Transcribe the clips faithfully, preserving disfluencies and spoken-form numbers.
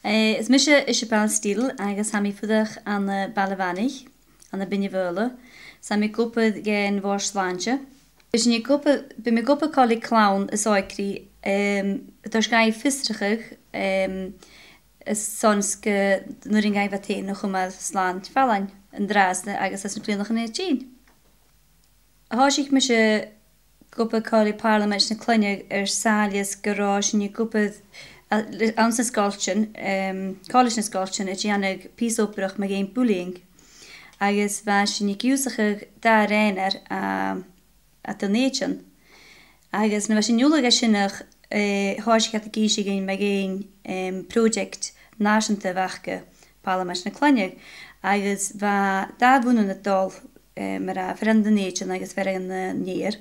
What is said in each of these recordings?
Eh, is mise Iseabail Steele agus tha mi a' fuireach ann am Baile a' Mhanaich, ann am Beinn na Faoghla. 'S tha mi ag obair dhan Bhòrd Slàinte. Bidh sinn ag obair, bidh mi ag obair còmhla ri clann is òigridh, em, a' toirt dhaibh fiosrachadh, em, airson 's gun urrainn dhaibh iad fhèin a chumail slàn fallain an-dràsta agus anns na bliadhnaichean a tha tighinn. Thòisich mise ag obair còmhla ri Pàrlamaid na Cloinne air sàillibh gun robh sinn ag obair, a, anns na sgoiltean, em, còmhla ris na sgoiltean, a' dèanamh pìos obrach mu dheidhinn bullying. Agus bha sinn ag ionnsachadh dà rèir, a, a Dhùn Èideann. Agus nuair a bha sinn uile ag ionnsachadh, eh, thòisich iad ag innse dhuinn mu dheidhinn, em, project nàiseanta a bh' aca, Pàrlamaid na Cloinne. Agus bha dà bhunadh a' dol, eh, mar a bha fear ann an Dùn Èideann agus fear ann an Iar.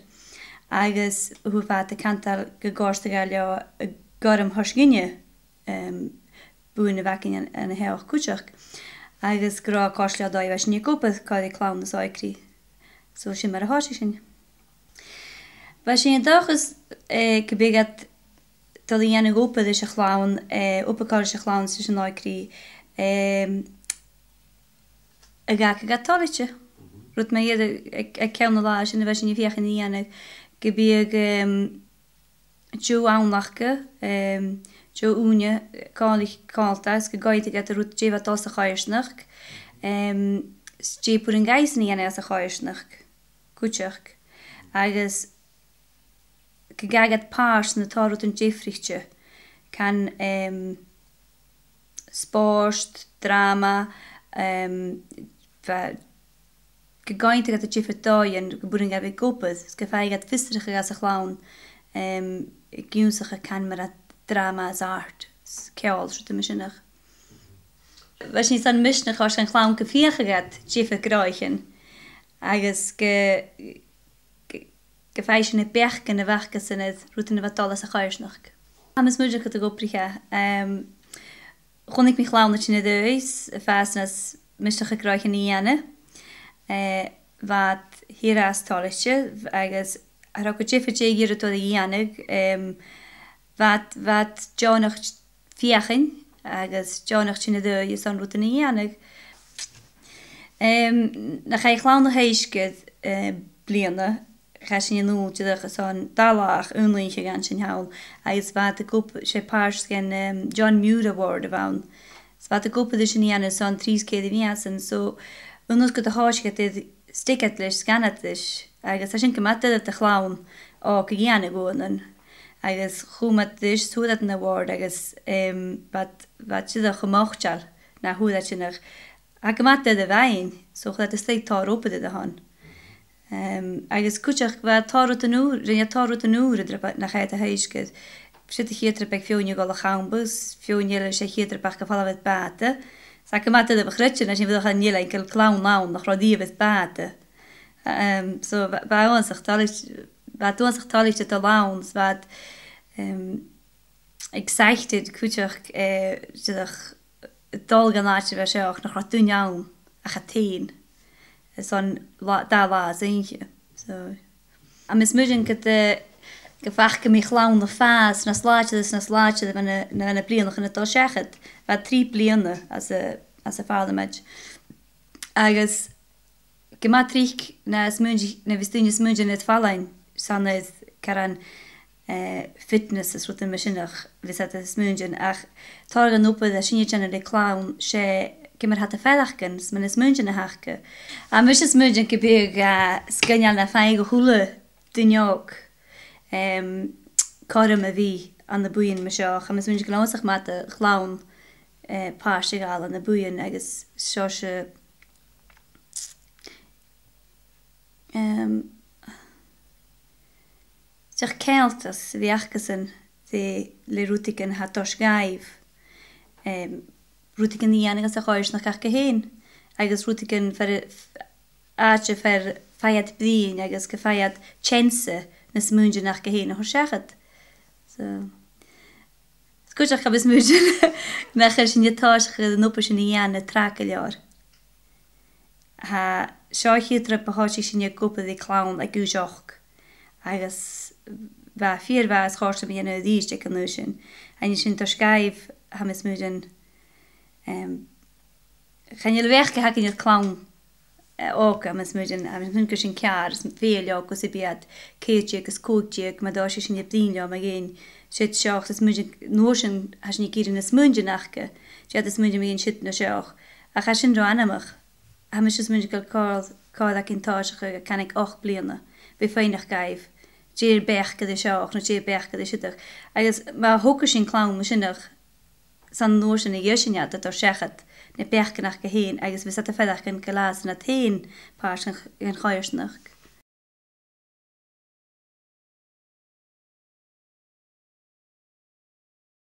Agus thuirt iad gun cantainn gun còrdadh e leotha an cothrom a thoirt dhuinne, em, buain a bh' againn an, an taigh cuideachd. Agus gun robh e a' còrdadh leotha dòigh a bha sinn ag obair còmhla ri clann is òigridh. So sin mar a thòisich sinn. Bha sinn an dòchas, eh, gum biodh iad a' dol a dhèanamh obair leis a' chlann, eh, obair còmhla ris a' chlann 's ris an òigridh, em, a dh'fhàgadh iad toilichte. Rud mu dheireadh aig, aig ceann an latha sin a bha sinn a' feuchainn ri dhèanamh, gum biodh, em, deagh fhonn aca, em, deagh ùine còmhla, còmhla ris, gun coimheadadh iad air rud dè bha a' dol sa choimhearsnachd, em, 's dè b' urrainn dhaibhsan a dhèanamh sa choimhearsnachd cuideachd. Agus gun gabhadh iad pàirt ann an tòrr rudan diofraichte, can, em, spòrs, dràma, em, bha, gun coimheadadh iad air diofar dhòighean gum b' urrainn dhaibh a bhith ag obair, 's gum faigheadh iad fiosrachadh às a' chlann, em, ag ionnsachadh can mar a tha dràma is art, 's ceòl, 's rudan mar sin. Bha sinn airson misneachd a thoirt dhan chlann gum feuchadh iad diofar ghnothaich, agus gu, gu, gum faigheadh sinn na beachdan a bh' acasan air rudan a bha a' dol sa choimhearsnachd. Tha mi a' smaoineachadh gun do dh'obraich e. Em, chunnaic mi clann a' tighinn a dh'aois, a' fàs nas misneachail gnothaichean a dhèanamh, eh, bha iad fìor fhàs toilichte, agus cha robh e gu diofar dè dh'iarradh tu orra a dhèanamh, em, bha iad, bha iad deònach feuchainn agus deònach tighinn a dh'aois airson rudan a dhèanamh. Em, nuair a chaidh a' chlann a Heisgeir, eh, bliadhna, chaidh sinn a-null dìreach airson dà latha, aon oidhche a dh'fhan sinn thall, agus bha iad ag ob-, 's e pàirt dhen, em, John Muir Award a bh' ann. So bha iad ag obair ris an fhìrinn airson trì 's ceithir mìosan, so aon uair 's gun do thòisich iad air steigeadh leis, sganadh leis, agus tha sin gu math doirbh do chlann òg a dhèanamh uaireannan. Agus chùm iad ris, fhuair iad an award, agus, em, bha iad, bha iad dìreach cho moiteil na fhuair iad sin, ach tha e gu math doirbh fhaighinn, so chuir iad a-steach tòrr obair air a shon. Em, agus cuideachd bha tòrr rudan ùr, rinn iad tòrr rudan ùr an trip nach fhaigheadh iad a Heisgeir. 'S e a' chiad trip aig feadhainn a dhol a champus, feadhainn eile, 's e a' chiad trip aca a' falbh air bàta. 'S tha e gu math doirbh a chreidsinn, a sin, bha e uabhasach uile gu leòr clann ann nach robh riamh air bàta. Em, so bha, bha iad uabhasach toilichte, bha iad uabhasach toilichte a' dol ann, 's bha iad, em, excited cuideachd, eh, dìreach a' dol dhan àite a bha seo ach nach robh duine ann ach iad fhèin. Airson latha, dà latha san oidhche. So, tha mi a' smaoineachadh gun, eh, gum faca mi clann a' fàs nas làidire is nas làidire na bha na, na bha na bliadhnaichean a' dol seachad. Bha trì bliadhna anns a', anns a' Phàrlamaid. Agus gu math tric na smaoinich-, na bhios daoine a' smaoineachadh air fallain, 's ann air caran, eh, fitness is rudan mar sin, ach bhios iad a' smaoineachadh, ach tòrr dhen obair a tha sinne a' dèanamh le clann, 's e ciamar a tha iad a' faireachdainn, 's mu na smaointean a th' aca. Tha mise a' smaoineachadh gum biodh, eh, sgoinneil nam faigheadh a h-uile duine òg, em, cothrom a bhith ann am buidheann mar seo. Tha mi a' smaoineachadh gu bheil e uabhasach math do chlann, eh, pàirt a ghabhail ann am buidheann agus seòrsa, em, seach ceanglas a bhith acasan le, le rudeigin a tha a' toirt dhaibh, em, rudeigin a dhèanamh anns a' choimhearsnachd aca fhèin, agus rudeigin far, àite far am faigh iad bruidhinn agus gum faigh iad teans na smaointean aca fhèin a thoirt seachad. So, 's cuideachd tha mi a' smaoineachadh nach eil sinn a' tòiseachadh an obair sin a dhèanamh tràth gu leòr. Tha, seo a' chiad trip a thòisich sinn ag obair ri clann aig aois ochd, agus bha e fìor mhath is chòrd e rium a dhèanamh a-rithist aig an aois sin. Chan eil sinn a' toirt dhaibh, tha mi a' smaoineachadh, Em, chan eil beachd a th' againn air clann, eh, òga, mas math mo chuimhne, agus tha mi a' smaoineachadh gur e sin ceàrr, is fìor òga, 's e bidh iad ceithir deug is còig deug, ma tha sinn a' bruidhinn leotha mu dheidhinn siud seo, is mas math mo chuimhne, an uair sin, tha sinn ag iarraidh na smuaintean aca, 's iad a' smaoineachadh mu dheidhinn siud no seo. Ach tha sin ro anmoch. Tha mise a' smaoineachadh gu bheil còir, còir againn tòiseachadh aig ceann ochd bliadhna, bhith a' faighneachd dhaibh, dè am beachd air seo, no dè am beachd air siud. Agus ma thogras sinn clann mar sineach, 's ann an uair sin a gheibh sinn iad a' toirt seachad na beachdan aca fhèin, agus bhios iad a' faireachdainn gu bheil iad fhèin pàirt den ch-, den choimhearsnachd.